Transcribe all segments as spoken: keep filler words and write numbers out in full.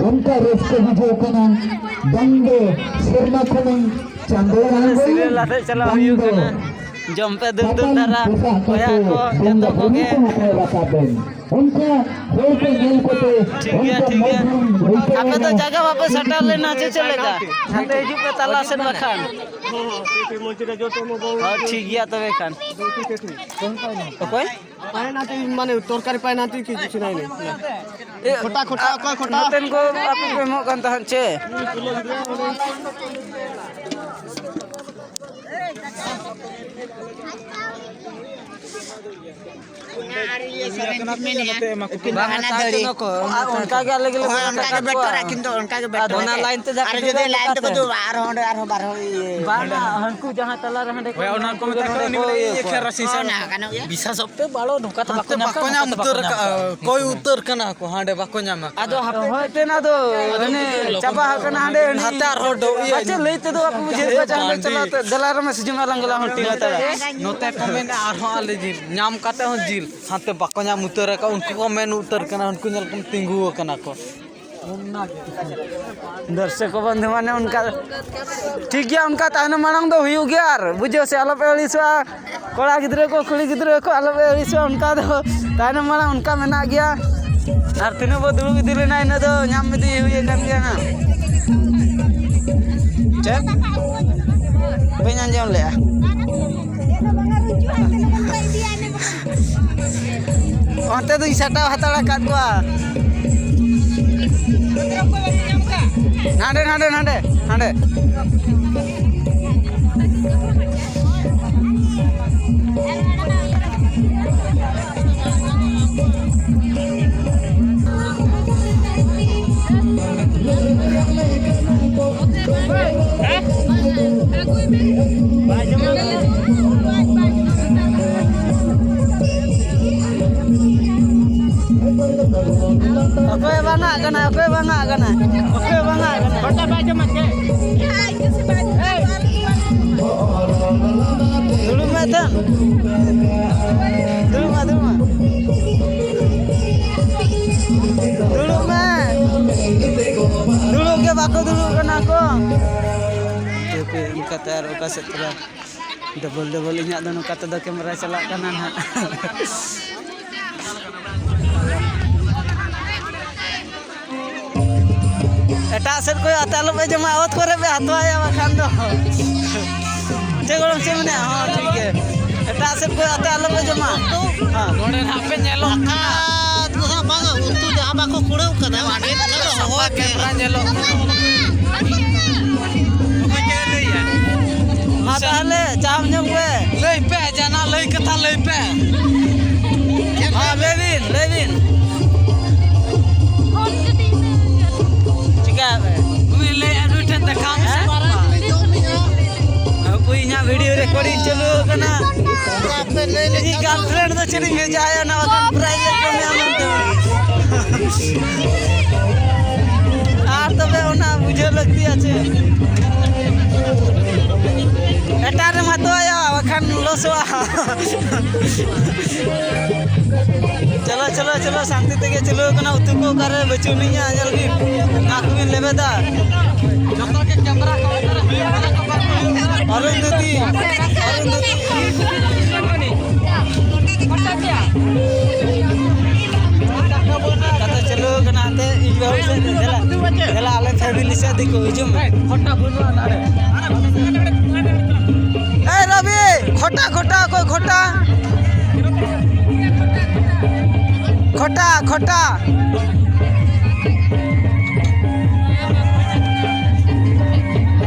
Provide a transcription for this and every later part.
ᱚᱱᱠᱟ ᱨᱟᱹᱥᱠᱟᱹ ᱵᱩᱡᱷᱟᱹᱣ ᱠᱟᱱᱟ᱾ ᱵᱟᱝ ᱫᱚ ᱥᱮᱨᱢᱟ ᱠᱷᱚᱱᱮ ᱪᱟᱸᱫᱚ ᱟᱬᱜᱚᱱ, ᱥᱤᱨᱤᱭᱟᱞ ᱟᱛᱮ ᱪᱟᱞᱟᱣ ᱵᱟᱝ ᱦᱩᱭᱩᱜ ᱫᱚ ᱠᱟᱱᱟ᱾ ᱡᱚᱢ ᱯᱮ ᱫᱩᱞ ᱫᱩᱞ ᱯᱟᱛᱟᱞ ᱫᱷᱟᱨᱟ, ᱯᱚᱥᱟᱜ ᱵᱚᱭᱦᱟ ᱠᱟᱛᱮ ᱠᱚ, ᱵᱚᱸᱜᱟ ᱡᱚᱛᱚ ᱵᱩᱨᱩ ᱠᱚᱜᱮ᱾ ᱠᱚ ᱦᱚᱦᱚ ᱨᱟᱠᱟᱵ ᱮᱱ᱾ ᱚᱱᱠᱟ ᱦᱚᱲ ᱠᱚ ᱧᱮᱞ ᱠᱚᱛᱮ ᱴᱷᱤᱠ ᱜᱮᱭᱟ, ᱚᱱᱠᱟ ᱴᱷᱤᱠ ᱜᱮᱭᱟ᱾ ᱢᱚᱡᱽ ᱵᱩᱡᱷᱟᱹᱣ ᱟᱯᱮ ᱫᱚ ᱮᱱᱟ᱾ ᱡᱟᱭᱜᱟ ᱵᱟᱯᱮ ᱥᱮᱴᱮᱨ ᱞᱮᱱᱟ ᱪᱮ ᱪᱮᱫ ᱞᱮᱠᱟ? ᱦᱟᱱᱛᱮ ᱦᱤᱡᱩᱜ ᱯᱮ ᱛᱟᱞᱟ ᱥᱮᱫ ᱵᱟᱠᱷᱟᱱ᱾ ᱦᱚᱸ, ᱦᱚᱸ, ᱴᱷᱤᱠ, ᱴᱷᱤᱠ, ᱢᱚᱡᱽ ᱨᱮ ᱡᱚᱛᱚ ᱢᱚᱡᱽ᱾ ᱦᱚᱸ, ᱴᱷᱤᱠ ᱜᱮᱭᱟ ᱛᱚᱵᱮ ᱠᱷᱟᱱ᱾ ᱚᱠᱚᱭ? ᱯᱟᱭ ᱱᱟᱛᱮ, ᱢᱟᱱᱮ, ᱛᱚᱨᱠᱟᱨᱤ ᱯᱟᱭ ᱱᱟᱛᱮ ᱠᱤ ᱠᱩᱪᱷ ᱱᱟᱦᱤ ᱱᱟᱦᱤ᱾ ᱮ, ᱠᱷᱚᱴᱟ, ᱠᱷᱚᱴᱟ, ᱟ-, ᱚᱠᱚᱭ ᱠᱷᱚᱴᱟ? ᱱᱚᱛᱮᱱ ᱠᱚ ᱟᱯᱮ ᱯᱮ ᱮᱢᱚᱜ ᱠᱟᱱ ᱛᱟᱦᱮᱸᱫ ᱪᱮ? ᱵᱟᱝ, ᱦᱟᱱᱟ ᱛᱟᱦᱮᱸ ᱫᱷᱟᱹᱨᱤ᱾ ᱠᱚᱫᱚ ᱠᱚ, ᱦᱳᱭ, ᱚᱱᱠᱟ ᱜᱮ ᱟᱞᱮ ᱜᱮᱞᱮ ᱦᱳᱭ, ᱵᱚᱞᱚ ᱚᱱᱠᱟ ᱜᱮ ᱠᱟᱜ ᱵᱮᱴᱟᱨᱟ, ᱠᱚᱣᱟ᱾ ᱠᱤᱱᱛᱩ ᱚᱱᱠᱟ ᱜᱮ ᱟᱨ ᱵᱮᱴᱟᱨᱟ᱾ ᱚᱱᱟ ᱞᱟᱭᱤᱱ ᱛᱮ ᱡᱟᱦᱟᱸ ᱟᱨ ᱠᱚ ᱡᱩᱫᱤ ᱫᱟᱹᱲ ᱞᱟᱭᱤᱱ ᱛᱮᱠᱚ ᱠᱟᱛᱮ᱾ ᱫᱩᱲᱩᱵᱼᱟ, ᱟᱨᱦᱚᱸ ᱚᱸᱰᱮ ᱟᱨᱦᱚᱸ ᱵᱟᱨ ᱦᱚᱲ ᱤᱭᱟᱹ᱾ ᱵᱟᱝᱟ, ᱦᱟᱹᱱᱠᱩ ᱡᱟᱦᱟᱸ ᱛᱟᱞᱟ ᱨᱮ ᱦᱟᱸᱰᱮ ᱠᱚ ᱦᱳᱭ, ᱚᱱᱟ ᱢᱮᱱᱟᱜ ᱠᱚ ᱠᱚ ᱢᱮᱛᱟ ᱠᱚᱣᱟ, ᱱᱚᱰᱮ ᱩᱱᱤ ᱠᱚ ᱢᱮᱱᱟ ᱤᱭᱟᱹ ᱤᱭᱟᱹ ᱠᱚᱣᱟ᱾ ᱠᱷᱮᱨᱟ ᱥᱤᱥᱟ᱾ ᱚᱱᱟ ᱜᱟᱱᱚᱜ ᱜᱮᱭᱟ᱾ ᱵᱤᱥᱟ ᱥᱚᱯᱛᱮ ᱵᱟᱲᱚ ᱱᱚᱝᱠᱟ ᱛᱮ ᱦᱟᱱᱛᱮ ᱵᱟᱠᱚ ᱧᱟᱢ ᱵᱟᱠᱚ ᱠᱟᱜ ᱧᱟᱢ ᱠᱚᱣᱟ, ᱩᱛᱟᱹᱨ ᱦᱟᱱᱛᱮ ᱠᱟᱜᱼᱟ, ᱵᱟᱠᱚ ᱧᱟᱢ ᱠᱟᱜ ᱠᱚᱣᱟ᱾ ᱚᱠᱚᱭ ᱩᱛᱟᱹᱨ ᱠᱟᱱᱟ ᱠᱚ, ᱦᱟᱸᱰᱮ ᱵᱟᱠᱚ ᱧᱟᱢ ᱟᱠᱟᱫ᱾ ᱟᱫᱚ ᱦᱟᱯᱮ ᱦᱚᱭ ᱛᱮ ᱱᱟ ᱫᱚ ᱦᱟᱱᱮ ᱪᱟᱵᱟ ᱟᱠᱟᱱᱟ ᱦᱟᱸᱰᱮ ᱩᱱᱤ᱾ ᱦᱟᱱᱛᱮ ᱟᱨᱦᱚᱸ ᱰᱚ-, ᱤᱭᱟᱹ᱾ ᱟᱨ ᱪᱮᱫ ᱞᱟᱹᱭ ᱛᱮᱫᱚ ᱵᱟᱠᱚ ᱵᱩᱡᱷᱟᱹᱣ ᱠᱚᱣᱟ, ᱪᱮ ᱦᱟᱸᱰᱮ ᱵᱟᱝ ᱪᱟᱞᱟᱣ ᱛᱮ ᱫᱮᱞᱟ ᱨᱮ ᱢᱟ ᱥᱤᱡᱩᱱ ᱟᱞᱟᱝ ᱜᱮᱞᱟᱝ ᱦᱟᱹᱴᱤᱧ ᱦᱟᱛᱟᱲᱟ᱾ ᱱᱚᱛᱮ ᱠᱚ ᱢᱮᱱᱟ ᱟᱨᱦᱚᱸ ᱟᱞᱮ ᱡᱤᱞ ᱧᱟᱢ ᱠᱟᱛᱮ ᱦᱚᱸ ᱡᱤᱞ ᱦᱟᱱᱛᱮ ᱵᱟᱠᱚ ᱧᱟᱢ ᱩᱛᱟᱹᱨ ᱟᱠᱟᱫ, ᱩᱱᱠᱩ ᱠᱚ ᱢᱮᱱ ᱩᱛᱟᱹᱨ ᱠᱟᱱᱟ, ᱩᱱᱠᱩ ᱧᱮᱞ ᱠᱚᱢ ᱛᱤᱸᱜᱩ ᱟᱠᱟᱱᱟ ᱠᱚ᱾ ᱫᱚᱨᱥᱚᱠ ᱵᱚᱱᱫᱷᱩ ᱢᱟᱱᱮ ᱚᱱᱠᱟ ᱴᱷᱤᱠ ᱜᱮᱭᱟ, ᱚᱱᱠᱟ ᱛᱟᱭᱱᱚᱢ ᱢᱟᱲᱟᱝ ᱫᱚ ᱦᱩᱭᱩᱜ ᱜᱮᱭᱟ᱾ ᱟᱨ ᱵᱩᱡᱷᱟᱹᱣ ᱥᱮ, ᱟᱞᱚᱯᱮ ᱟᱹᱲᱤᱥᱚᱜᱼᱟ᱾ ᱠᱚᱲᱟ ᱜᱤᱫᱽᱨᱟᱹ ᱠᱚ, ᱠᱩᱲᱤ ᱜᱤᱫᱽᱨᱟᱹ ᱠᱚ, ᱟᱞᱚᱯᱮ ᱟᱹᱲᱤᱥᱚᱜᱼᱟ, ᱚᱱᱠᱟ ᱫᱚ ᱛᱟᱭᱱᱚᱢ ᱢᱟᱲᱟᱝ ᱚᱱᱠᱟ ᱢᱮᱱᱟᱜ ᱜᱮᱭᱟ᱾ ᱟᱨ ᱛᱤᱱᱟᱹᱜ ᱵᱚ ᱫᱩᱲᱩᱵ ᱤᱫᱤ ᱞᱮᱱᱟ, ᱤᱱᱟᱹᱜ ᱫᱚ ᱧᱟᱢ ᱤᱫᱤ ᱦᱩᱭ ᱟᱠᱟᱱ ᱜᱮᱭᱟ ᱦᱟᱸᱜ᱾ ᱪᱮᱫ? ᱵᱟᱹᱧ ᱟᱸᱡᱚᱢ ᱞᱮᱜᱼᱟ᱾ ᱚᱱᱛᱮ ᱫᱚᱧ ᱥᱟᱴᱟᱣ ᱦᱟᱛᱟᱲ ᱟᱠᱟᱫ ᱠᱚᱣᱟ᱾ ᱱᱟᱰᱮ, ᱱᱟᱰᱮ, ᱱᱟᱰᱮ, ᱱᱟᱰᱮ᱾ ᱚᱠᱚᱭ ᱵᱟᱝᱟᱜ ᱠᱟᱱᱟ, ᱚᱠᱚᱭ ᱵᱟᱝᱟᱜ ᱠᱟᱱᱟ, ᱚᱠᱚᱭ ᱵᱟᱝᱟᱜ ᱠᱟᱱᱟ? ᱫᱩᱲᱩᱵ ᱢᱮ ᱮᱛᱷᱟᱱ᱾ ᱫᱩᱲᱩᱵ ᱢᱮ, ᱫᱩᱲᱩᱵ ᱢᱮ᱾ ᱫᱩᱲᱩᱵ ᱢᱮ᱾ ᱠᱚ ᱫᱩᱲᱩᱵ ᱠᱟᱱᱟ ᱠᱚ᱾ ᱦᱟᱯᱮ ᱦᱟᱯᱮ, ᱚᱱᱠᱟᱛᱮ ᱟᱨ ᱚᱠᱟ ᱥᱮᱫ ᱛᱚᱨᱟ ᱰᱚᱵᱚᱞ ᱰᱚᱵᱚᱞ ᱤᱧᱟᱹᱜ ᱫᱚ ᱱᱚᱝᱠᱟ ᱛᱮᱫᱚ ᱠᱮᱢᱮᱨᱟ ᱪᱟᱞᱟᱜ ᱠᱟᱱᱟ ᱱᱟᱦᱟᱜ᱾ ᱮᱴᱟᱜ ᱥᱮᱫ ᱠᱚᱭᱚᱜ ᱟᱛᱮ ᱟᱞᱚᱯᱮ ᱡᱚᱢᱟ, ᱚᱛ ᱠᱚᱨᱮ ᱯᱮ ᱦᱟᱛᱣᱟᱭᱟ ᱵᱟᱠᱷᱟᱱ ᱫᱚ᱾ ᱪᱮᱫ ᱜᱚᱲᱚᱢ ᱪᱮᱫ ᱢᱮᱱᱟᱜᱼᱟ? ᱦᱚᱸ, ᱴᱷᱤᱠ ᱜᱮᱭᱟ᱾ ᱮᱴᱟᱜ ᱥᱮᱫ ᱠᱚᱭᱚᱜ ᱟᱛᱮ ᱟᱞᱚᱯᱮ ᱡᱚᱢᱟ᱾ ᱦᱮᱸ᱾ ᱱᱚᱰᱮ ᱱᱟᱦᱟᱜ ᱯᱮ ᱧᱮᱞᱚᱜ ᱠᱟᱱᱟ᱾ ᱟᱫᱚ ᱦᱟᱸᱜ ᱵᱟᱝᱟ, ᱩᱛᱩ ᱡᱟᱦᱟᱸ ᱵᱟᱠᱚ ᱠᱩᱲᱟᱹᱣ ᱠᱟᱱᱟ, ᱚᱱᱟ ᱜᱮ ᱥᱟᱯᱷᱟ ᱠᱮᱢᱮᱨᱟ ᱧᱮᱞᱚᱜ ᱠᱟᱱᱟ᱾ ᱚᱠᱚᱭ ᱪᱮᱫ ᱮ ᱞᱟᱹᱭᱟ? ᱢᱟ ᱛᱟᱦᱚᱞᱮ, ᱪᱟ ᱧᱩ ᱯᱮ᱾ ᱞᱟᱹᱭ ᱯᱮ, ᱡᱟᱦᱟᱱᱟᱜ ᱞᱟᱹᱭ ᱠᱟᱛᱷᱟ ᱞᱟᱹᱭ ᱯᱮ᱾ ᱦᱮᱸ, ᱞᱟᱹᱭ ᱵᱤᱱ, ᱞᱟᱹᱭ ᱵᱤᱱ᱾ ᱪᱤᱠᱟᱹᱭᱟ ᱯᱮ? ᱩᱱᱤ ᱞᱟᱹᱭᱮᱫᱼᱟ, ᱱᱩᱭ ᱴᱷᱮᱱ ᱫᱮᱠᱷᱟᱣ ᱢᱮᱥᱮ᱾ ᱦᱮᱸ? ᱦᱟᱯᱳᱭ, ᱤᱧᱟᱹᱜ video recording ᱪᱟᱹᱞᱩ ᱟᱠᱟᱱᱟ᱾ ᱤᱧᱤᱡ girlfriend ᱫᱚ ᱪᱮᱫ ᱤᱧ ᱵᱷᱮᱡᱟᱭᱟ, ᱚᱱᱟ ᱵᱟᱠᱷᱟᱱ prize ᱞᱮ ᱠᱚᱢᱮᱭᱟ ᱢᱮᱱᱛᱮ᱾ ᱟᱨ ᱛᱚᱵᱮ ᱚᱱᱟ ᱵᱩᱡᱷᱟᱹᱣ ᱞᱟᱹᱠᱛᱤᱭᱟ ᱪᱮ? ᱮᱴᱟᱜ ᱨᱮᱢ ᱦᱟᱛᱟᱣᱟ, ᱵᱟᱠᱷᱟᱱ ᱞᱚᱥᱚᱜᱼᱟ᱾ ᱪᱚᱞᱚ, ᱪᱚᱞᱚ, ᱪᱚᱞᱚ, ᱥᱟᱱᱛᱤ ᱛᱮᱜᱮ ᱪᱟᱹᱞᱩ ᱟᱠᱟᱱᱟ᱾ ᱩᱛᱩ ᱠᱚ ᱚᱠᱟᱨᱮ ᱵᱟᱹᱪᱩᱜ ᱟᱹᱱᱤᱡᱼᱟ, ᱧᱮᱞ ᱵᱤᱱ, ᱚᱱᱟ ᱠᱚᱵᱤᱱ ᱞᱮᱵᱮᱫᱟ᱾ ᱡᱚᱛᱚ ᱜᱮ ᱠᱮᱢᱮᱨᱟ ᱠᱚ ᱚᱠᱟᱨᱮ ᱦᱩᱭᱩᱜ ᱠᱟᱱᱟ ᱠᱚ ᱵᱟᱝ ᱦᱩᱭᱩᱜ ᱠᱟᱱᱟ᱾ ᱚᱨᱩᱱᱫᱷᱚᱛᱤ, ᱚᱨᱩᱱᱫᱷᱚᱛᱤ᱾ ᱠᱟᱛᱷᱟ ᱪᱟᱹᱞᱩ ᱟᱠᱟᱱᱟ ᱦᱟᱱᱛᱮ ᱤᱧ ᱵᱟᱹᱦᱩ ᱥᱮᱫ ᱨᱮ᱾ ᱫᱮᱞᱟ, ᱫᱮᱞᱟ, ᱟᱞᱮ family ᱥᱮᱫ ᱤᱫᱤ ᱠᱚ ᱦᱤᱡᱩᱜ ᱢᱮ᱾ ᱮᱭ ᱨᱚᱵᱤ, ᱠᱷᱚᱴᱟ, ᱠᱷᱚᱴᱟ, ᱚᱠᱚᱭ ᱠᱷᱚᱴᱟ? ᱠᱷᱚᱴᱟ, ᱠᱷᱚᱴᱟ᱾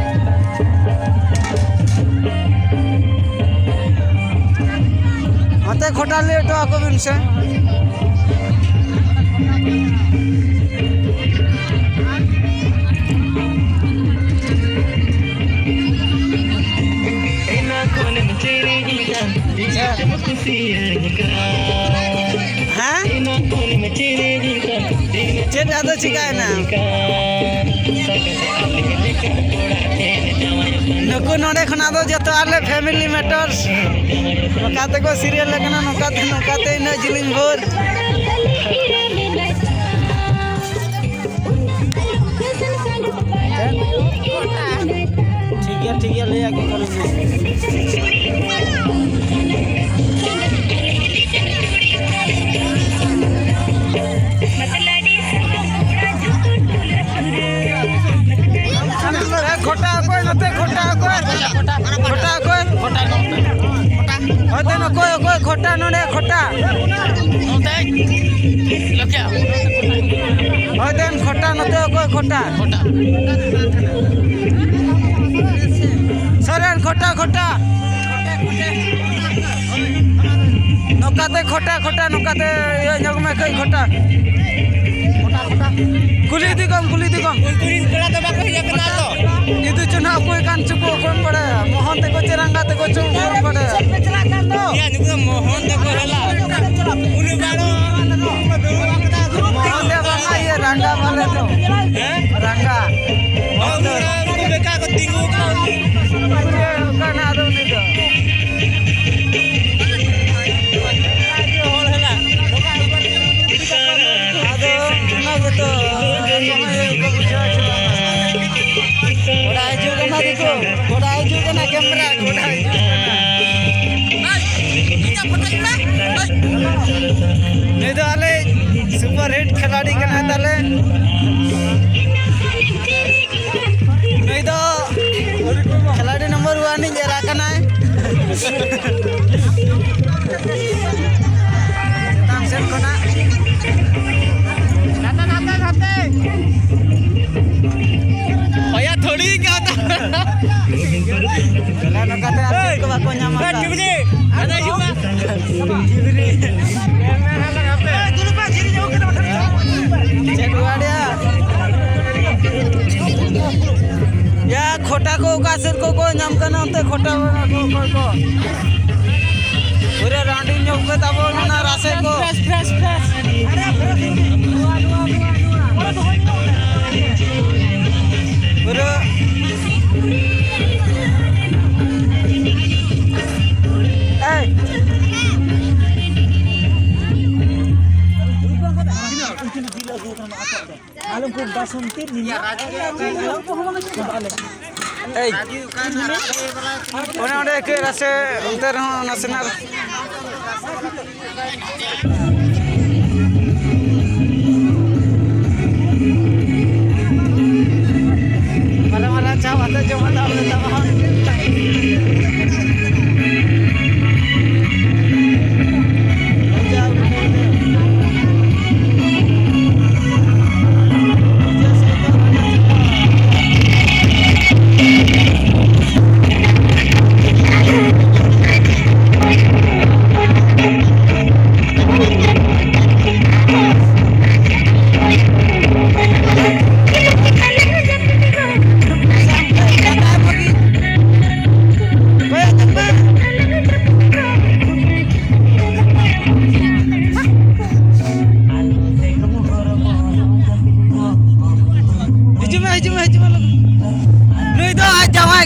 ᱱᱚᱛᱮ ᱠᱷᱚᱴᱟ ᱞᱟᱹᱭ ᱦᱚᱴᱚ ᱟᱠᱚ ᱵᱤᱱ ᱥᱮ᱾ ᱦᱮᱸ? ᱪᱮᱫ ᱟᱫᱚ ᱪᱤᱠᱟᱭᱮᱱᱟ? ᱱᱩᱠᱩ ᱱᱚᱰᱮ ᱠᱷᱚᱱᱟᱜ ᱫᱚ ᱡᱚᱛᱚ ᱟᱞᱮ family matters᱾ ᱱᱚᱝᱠᱟ ᱛᱮᱠᱚ serial ᱟᱠᱟᱱᱟ, ᱱᱚᱝᱠᱟ ᱛᱮ, ᱱᱚᱝᱠᱟ ᱛᱮ ᱤᱱᱟᱹᱜ ᱡᱤᱞᱤᱧ ᱵᱷᱳᱨ᱾ ᱚᱠᱚᱭ, ᱚᱠᱚᱭ ᱠᱷᱚᱴᱟ ᱱᱚᱰᱮ ᱠᱷᱚᱴᱟ? ᱱᱚᱛᱮ ᱞᱚᱠᱷᱤᱭᱟ᱾ ᱦᱳᱭ ᱫᱮᱱ ᱠᱷᱚᱴᱟ, ᱱᱚᱛᱮ ᱚᱠᱚᱭ ᱠᱷᱚᱴᱟ? ᱠᱷᱚᱴᱟ᱾ ᱥᱚᱨᱮᱱ ᱠᱷᱚᱴᱟ, ᱠᱷᱚᱴᱟ᱾ ᱱᱚᱝᱠᱟᱛᱮ ᱠᱷᱚᱴᱟ, ᱠᱷᱚᱴᱟ, ᱱᱚᱝᱠᱟᱛᱮ ᱤᱭᱟᱹ ᱧᱚᱜ ᱢᱮ ᱠᱟᱹᱡ ᱠᱷᱚᱴᱟ᱾ ᱠᱩᱞᱤ ᱤᱫᱤ ᱠᱚᱢ, ᱠᱩᱞᱤ ᱤᱫᱤ ᱠᱚᱢ᱾ ᱩᱱᱠᱩ ᱨᱤᱱ ᱠᱚᱲᱟ ᱫᱚ ᱵᱟᱠᱚ ᱦᱮᱡ ᱟᱠᱟᱱᱟ ᱛᱚ᱾ ᱤᱫᱩ ᱪᱩᱱᱦᱟ ᱚᱠᱚᱭ ᱠᱟᱱ ᱪᱚᱠᱚ ᱚᱠᱚᱭᱮᱢ ᱵᱟᱲᱟᱭᱟ? ᱢᱚᱦᱚᱱ ᱛᱮᱠᱚ ᱪᱮ ᱨᱟᱸᱜᱟ ᱛᱮᱠᱚ ᱪᱚ ᱚᱠᱚᱭᱮᱢ ᱵᱟᱲᱟᱭᱟ? ᱤᱭᱟᱹ, ᱱᱩᱠᱩ ᱫᱚ ᱢᱚᱦᱚᱱ ᱛᱮᱠᱚ ᱦᱮᱞᱟ᱾ ᱩᱱᱤ ᱵᱟᱲᱚ᱾ ᱢᱚᱦᱚᱱ ᱫᱚ ᱵᱟᱝᱟ, ᱤᱭᱟᱹ ᱨᱟᱸᱜᱟ ᱵᱟᱞᱮ ᱫᱚ᱾ ᱦᱮᱸ? ᱨᱟᱸᱜᱟ᱾ ᱦᱳᱭ, ᱩᱱᱤ ᱨᱟᱸᱜᱟ, ᱩᱱᱠᱩ ᱵᱮᱠᱟᱨ ᱠᱚ ᱛᱤᱸᱜᱩ ᱟᱠᱟᱱᱟ᱾ ᱩᱱᱤ ᱚᱠᱟᱱᱟ ᱟᱫᱚ ᱩᱱᱤ ᱫᱚ? ᱦᱚᱲ ᱦᱮᱞᱟ᱾ ᱟᱫᱚ ᱚᱱᱟ ᱜᱮᱛᱚ, ᱠᱚᱲᱟ ᱦᱤᱡᱩᱜ ᱠᱟᱱᱟ, ᱫᱤᱠᱩ᱾ ᱠᱚᱲᱟ ᱦᱤᱡᱩᱜ ᱠᱟᱱᱟ, ᱠᱮᱢᱨᱟ, ᱠᱚᱲᱟ ᱦᱤᱡᱩᱜ ᱠᱟᱱᱟ᱾ ᱱᱩᱭ ᱫᱚ ᱟᱞᱮ ᱥᱩᱯᱟᱨ ᱦᱤᱴ ᱠᱷᱤᱞᱟᱲᱤ ᱠᱟᱱᱟᱭ ᱛᱟᱞᱮ᱾ ᱱᱩᱭ ᱫᱚ ᱠᱷᱤᱞᱟᱲᱤ ᱱᱚᱢᱵᱚᱨ ᱚᱣᱟᱱ ᱤᱡ ᱮᱨᱟ ᱠᱟᱱᱟᱭ᱾ ᱪᱮᱛᱟᱱ ᱥᱮᱫ ᱠᱷᱚᱱᱟᱜ᱾ ᱱᱟᱛᱮ, ᱱᱟᱛᱮ, ᱱᱟᱛᱮ᱾ ᱵᱷᱟᱭᱟ, ᱛᱷᱚᱲᱤ ᱠᱟ ᱦᱚᱛᱟ? ᱱᱚᱝᱠᱟᱛᱮ ᱟᱨ ᱪᱮᱫ ᱠᱚ ᱵᱟᱠᱚ ᱧᱟᱢᱟ᱾ ᱮᱭ, ᱪᱩᱜᱽᱞᱤ, ᱟᱫᱚ ᱦᱤᱡᱩᱜ ᱢᱮ᱾ ᱪᱮᱫ ᱠᱚ ᱟᱲᱮᱭᱟ? ᱭᱟ, ᱠᱷᱚᱴᱟ ᱠᱚ ᱚᱠᱟ ᱥᱮᱫ ᱠᱚ ᱠᱚ ᱧᱟᱢ ᱠᱟᱱᱟ, ᱚᱱᱛᱮ ᱠᱷᱚᱴᱟ ᱵᱟᱲᱟ ᱠᱚ ᱚᱠᱚᱭ ᱠᱚ? ᱯᱩᱨᱟᱹ ᱨᱟᱺᱰᱤ ᱧᱚᱜ ᱯᱮ ᱛᱟᱵᱚᱱ ᱚᱱᱟ ᱨᱟᱥᱮ ᱠᱚ᱾ Fresh, fresh, fresh. ᱯᱩᱨᱟᱹ ᱮᱭ᱾ ᱮᱭ, ᱚᱱᱮ ᱚᱸᱰᱮ ᱟᱹᱭᱠᱟᱹᱜ ᱠᱟᱱᱟ ᱥᱮ, ᱚᱱᱛᱮ ᱨᱮᱦᱚᱸ ᱱᱟᱥᱮᱱᱟᱜ᱾ ᱢᱟᱨᱟᱝ ᱢᱟᱨᱟᱝ ᱪᱟ ᱵᱟᱛᱟ ᱡᱚᱢ ᱦᱟᱛᱟᱣ ᱞᱮ ᱛᱟᱵᱚᱱ᱾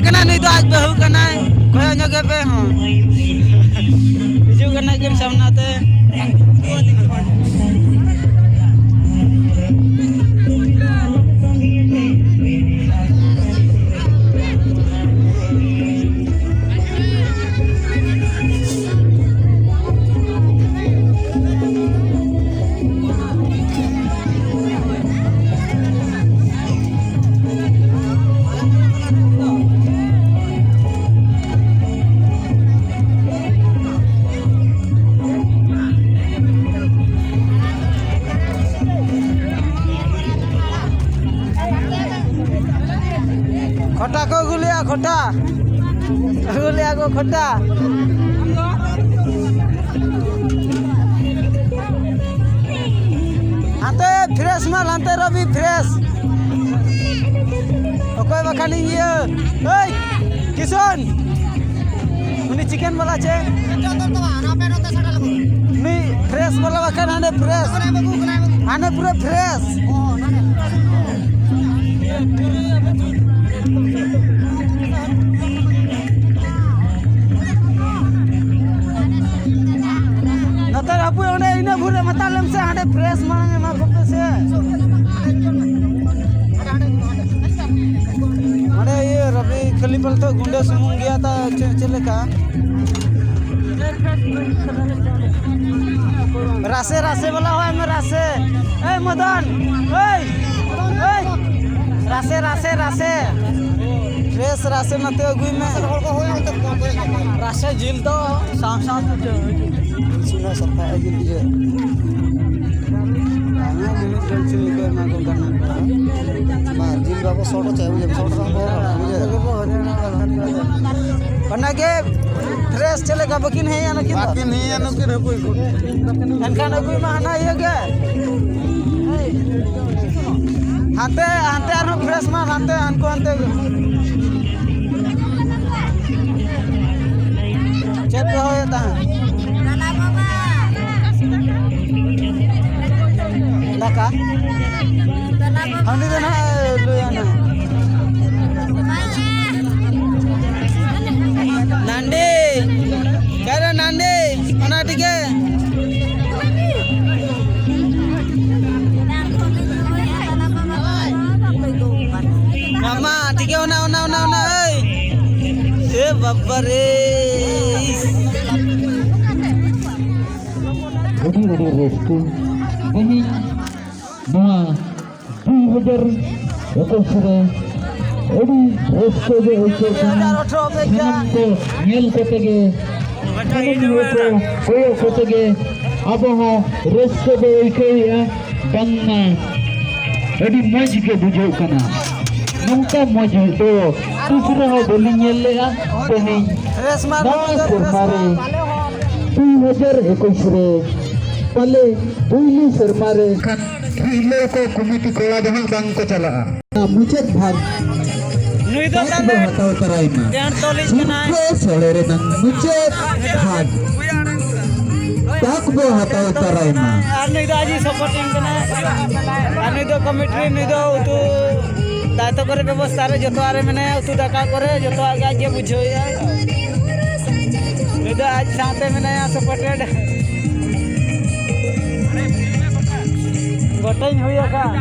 ᱠᱟᱱᱟ, ᱱᱩᱭ ᱫᱚ ᱟᱡ ᱵᱟᱹᱦᱩ ᱠᱟᱱᱟᱭ᱾ ᱠᱚᱭᱚᱜ ᱧᱚᱜ ᱜᱮ ᱯᱮ ᱦᱚᱸ᱾ ᱦᱤᱡᱩᱜ ᱠᱟᱱᱟ ᱠᱤᱱ ᱥᱟᱢᱱᱟ ᱛᱮ᱾ ᱠᱷᱚᱴᱟ ᱠᱚ ᱟᱹᱜᱩ ᱞᱮᱭᱟ, ᱠᱷᱚᱴᱟ᱾ ᱟᱹᱜᱩ ᱞᱮᱭᱟ ᱠᱚ ᱠᱷᱚᱴᱟ᱾ ᱦᱟᱱᱛᱮ ᱯᱷᱨᱮᱥ ᱢᱟᱞ, ᱦᱟᱱᱛᱮ ᱨᱚᱵᱤ ᱯᱷᱨᱮᱥ᱾ ᱚᱠᱚᱭ ᱵᱟᱠᱷᱟᱱᱤᱧ ᱤᱭᱟᱹ? ᱮᱭ, ᱠᱤᱥᱩᱱ! ᱩᱱᱤ ᱪᱤᱠᱮᱱ ᱵᱟᱞᱟ ᱪᱮ? ᱩᱱᱤ ᱯᱷᱨᱮᱥ ᱵᱟᱞᱟ ᱵᱟᱠᱷᱟᱱ ᱦᱟᱱᱮ ᱯᱷᱨᱮᱥ᱾ ᱦᱟᱱᱮ ᱯᱩᱨᱟᱹ ᱯᱷᱨᱮᱥ᱾ ᱱᱚᱛᱮ ᱦᱟᱯᱳᱭ ᱚᱸᱰᱮ ᱤᱱᱟᱹ ᱵᱷᱳᱨ ᱨᱮ ᱢᱮᱛᱟ ᱞᱮᱢ ᱥᱮ, ᱦᱟᱸᱰᱮ ᱯᱷᱨᱮᱥ ᱢᱟᱲᱟᱝ ᱮᱢᱟ ᱠᱚᱯᱮ ᱥᱮ᱾ ᱚᱸᱰᱮ ᱤᱭᱟᱹ ᱨᱚᱵᱤ ᱠᱷᱟᱹᱞᱤ ᱵᱚᱞᱛᱮ ᱜᱩᱸᱰᱟᱹ ᱥᱩᱢᱩᱝ ᱜᱮᱭᱟ, ᱛᱟ ᱪᱮᱫ, ᱪᱮᱫ ᱞᱮᱠᱟ? ᱨᱟᱥᱮ, ᱨᱟᱥᱮ ᱵᱟᱞᱟ ᱦᱚᱸ ᱮᱢ ᱨᱟᱥᱮ᱾ ᱮᱭ ᱢᱚᱫᱚᱱ, ᱮᱭ, ᱮᱭ, ᱨᱟᱥᱮ, ᱨᱟᱥᱮ, ᱨᱟᱥᱮ᱾ ᱯᱷᱨᱮᱥ ᱨᱟᱥᱮ ᱱᱚᱛᱮ ᱟᱹᱜᱩᱭ ᱢᱮ᱾ ᱨᱟᱥᱮ ᱡᱤᱞ ᱫᱚ ᱥᱟᱶ ᱥᱟᱶ ᱛᱮ ᱤᱥᱤᱱ ᱦᱚᱸ ᱥᱟᱯᱷᱟ ᱟᱹᱜᱩ ᱤᱭᱟᱹ᱾ ᱟᱭᱢᱟ ᱡᱤᱱᱤᱥ ᱡᱚᱢ ᱪᱤᱱᱤ ᱠᱚ ᱮᱢᱟ ᱠᱚ ᱠᱟᱱᱟ᱾ ᱵᱟᱝ, ᱡᱤᱞ ᱵᱟᱵᱚ ᱥᱚᱴ ᱦᱚᱪᱚᱭᱟ, ᱵᱩᱡᱷᱟᱹᱣ? ᱥᱚᱴ ᱦᱚᱪᱚᱭᱟ, ᱵᱩᱡᱷᱟᱹᱣ? ᱚᱱᱟᱜᱮ ᱯᱷᱨᱮᱥ ᱪᱮᱫ ᱞᱮᱠᱟ ᱵᱟᱹᱠᱤᱱ ᱦᱮᱡ ᱮᱱᱟ ᱠᱤᱱ ᱫᱚ? ᱵᱟᱹᱠᱤᱱ ᱦᱮᱡ ᱮᱱᱟ ᱱᱩᱠᱤᱱ ᱦᱟᱹᱯᱩᱭ ᱠᱚ᱾ ᱮᱱᱠᱷᱟᱱ ᱟᱹᱜᱩᱭ ᱢᱟ ᱦᱟᱱᱟ ᱤᱭᱟᱹ ᱜᱮ᱾ ᱦᱟᱱᱛᱮ, ᱦᱟᱱᱛᱮ ᱟᱨᱦᱚᱸ ᱯᱷᱨᱮᱥ ᱢᱟ, ᱦᱟᱱᱛᱮ, ᱦᱟᱱᱠᱩ ᱦᱟᱱᱛᱮ᱾ ᱪᱮᱫ ᱯᱮ ᱦᱚᱦᱚᱭᱮᱫ ᱛᱟᱦᱮᱸᱫ? ᱫᱟᱠᱟ? ᱦᱟᱺᱰᱤ ᱫᱚ ᱱᱟᱦᱟᱜ ᱞᱟᱹᱭᱟ ᱱᱟᱦᱟᱜ᱾ ᱚᱱᱟ, ᱚᱱᱟ, ᱚᱱᱟ, ᱚᱱᱟ, ᱮᱭ᱾ ᱮ ᱵᱟᱵᱟ ᱨᱮ᱾ ᱟᱹᱰᱤ, ᱟᱹᱰᱤ ᱨᱟᱹᱥᱠᱟᱹ᱾ ᱛᱮᱦᱮᱧ ᱱᱚᱣᱟ ᱫᱩ ᱦᱟᱡᱟᱨ ᱮᱠᱩᱥ ᱨᱮ ᱟᱹᱰᱤ ᱨᱟᱹᱥᱠᱟᱹ ᱜᱮ ᱟᱹᱭᱠᱟᱹᱜ ᱠᱟᱱᱟ᱾ ᱥᱟᱱᱟᱢ ᱠᱚ ᱧᱮᱞ ᱠᱟᱛᱮ ᱜᱮ, ᱥᱟᱱᱟᱢ ᱦᱚᱲ ᱠᱚ ᱠᱚᱭᱚᱜ ᱠᱟᱛᱮ ᱜᱮ ᱟᱵᱚ ᱦᱚᱸ ᱨᱟᱹᱥᱠᱟᱹ ᱵᱚ ᱟᱹᱭᱠᱟᱹᱣᱮᱫᱼᱟ᱾ ᱵᱟᱝᱢᱟ ᱟᱹᱰᱤ ᱢᱚᱡᱽ ᱜᱮ ᱵᱩᱡᱷᱟᱹᱜ ᱠᱟᱱᱟ᱾ ᱱᱚᱝᱠᱟ ᱢᱚᱡᱽ ᱫᱚ ᱛᱤᱥ ᱨᱮᱦᱚᱸ ᱵᱟᱹᱞᱤᱧ ᱧᱮᱞ ᱞᱮᱫᱼᱟ᱾ ᱛᱮᱦᱮᱧ ᱱᱟᱣᱟ ᱥᱮᱨᱢᱟ ᱨᱮ, ᱫᱩ ᱦᱟᱡᱟᱨ ᱮᱠᱩᱥ ᱨᱮ, ᱯᱟᱞᱮ ᱯᱩᱭᱞᱩ ᱥᱮᱨᱢᱟ ᱨᱮ ᱠᱷᱟᱱ ᱠᱷᱤᱞᱟᱹ ᱠᱚ ᱠᱚᱢᱤᱴᱤ ᱠᱚᱲᱟ ᱫᱚ ᱦᱟᱸᱜ ᱵᱟᱝ ᱠᱚ ᱪᱟᱞᱟᱜᱼᱟ᱾ ᱢᱩᱪᱟᱹᱫ ᱵᱷᱟᱜᱽ ᱱᱩᱭ ᱫᱚ ᱛᱟᱦᱞᱮ ᱦᱟᱛᱟᱣ ᱛᱟᱨᱟᱭ ᱢᱟ᱾ ᱴᱮᱱᱴ ᱛᱚᱞᱤᱡ ᱠᱟᱱᱟᱭ᱾ ᱥᱩᱠᱨᱚ ᱥᱚᱲᱮ ᱨᱮᱱᱟᱜ ᱢᱩᱪᱟᱹᱫ ᱵᱷᱟᱜᱽ ᱛᱟᱠ ᱵᱚ ᱦᱟᱛᱟᱣ ᱛᱟᱨᱟᱭ ᱢᱟ᱾ ᱟᱨ ᱱᱩᱭ ᱫᱚ ᱟᱡᱤᱡ ᱥᱟᱯᱳᱨᱴᱤᱝ ᱠᱟᱱᱟᱭ᱾ ᱟᱨ ᱱᱩᱭ ᱫᱚ ᱠᱚᱢᱤᱴᱤ ᱨᱮ, ᱱᱩᱭ ᱫᱚ ᱩᱛᱩ ᱫᱟᱭᱛᱚ ᱠᱚᱨᱮ ᱵᱮᱵᱚᱥᱛᱷᱟ ᱨᱮ ᱡᱚᱛᱚᱣᱟᱜ ᱨᱮ ᱢᱮᱱᱟᱭᱟ, ᱩᱛᱩ ᱫᱟᱠᱟ ᱠᱚᱨᱮ ᱡᱚᱛᱚᱣᱟᱜ ᱜᱮ ᱟᱡ ᱜᱮ ᱵᱩᱡᱷᱟᱹᱣᱮᱫᱼᱟᱭ᱾ ᱱᱩᱭ ᱫᱚ ᱟᱡ ᱥᱟᱶᱛᱮ ᱢᱮᱱᱟᱭᱟ ᱥᱟᱯᱳᱨᱴᱮᱰ᱾ ᱜᱚᱴᱟᱧ ᱦᱩᱭ ᱟᱠᱟᱱ᱾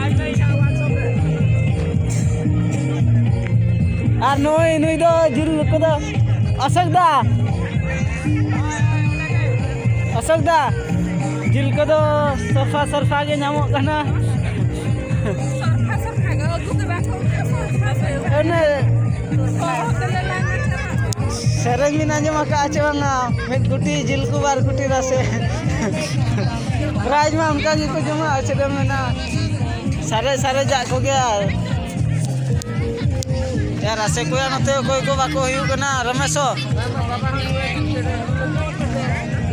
ᱟᱨ ᱱᱩᱭ, ᱱᱩᱭ ᱫᱚ ᱡᱤᱞ ᱠᱚᱫᱚ ᱚᱥᱳᱠ ᱫᱟ, ᱚᱥᱳᱠ ᱫᱟ, ᱡᱤᱞ ᱠᱚᱫᱚ ᱥᱟᱯᱷᱟ ᱥᱟᱯᱷᱟ ᱜᱮ ᱧᱟᱢᱚᱜ ᱠᱟᱱᱟ᱾ ᱥᱚᱨᱯᱷᱟ ᱥᱚᱨᱯᱷᱟ ᱜᱮ, ᱩᱛᱩ ᱫᱚ ᱵᱟᱠᱚ ᱩᱛᱩᱭᱟ, ᱥᱚᱨᱯᱷᱟ ᱥᱚᱨᱯᱷᱟ᱾ ᱚᱱᱮ ᱥᱮᱨᱮᱧ ᱵᱤᱱ ᱟᱸᱡᱚᱢ ᱟᱠᱟᱫᱼᱟ ᱪᱮ ᱵᱟᱝᱟ? ᱢᱤᱫ ᱠᱩᱴᱤ ᱡᱤᱞ ᱠᱚ ᱵᱟᱨ ᱠᱩᱴᱤ ᱨᱟᱥᱮ᱾ ᱯᱨᱟᱭᱤᱡᱽ ᱢᱟ ᱚᱱᱠᱟ ᱜᱮᱠᱚ ᱡᱚᱢᱟ, ᱪᱮᱫ ᱮᱢ ᱢᱮᱱᱟ? ᱥᱟᱨᱮᱡ ᱥᱟᱨᱮᱡᱟᱜ ᱠᱚᱜᱮ᱾ ᱟᱨ ᱭᱟ, ᱨᱟᱥᱮ ᱠᱚᱭᱟ ᱱᱚᱛᱮ ᱚᱠᱚᱭ ᱠᱚ ᱵᱟᱠᱚ ᱦᱩᱭᱩᱜ ᱠᱟᱱᱟ, ᱨᱚᱢᱮᱥ ᱦᱚᱸ᱾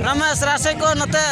ᱨᱚᱢᱮᱥ, ᱨᱟᱥᱮ ᱠᱚ ᱱᱚᱛᱮ᱾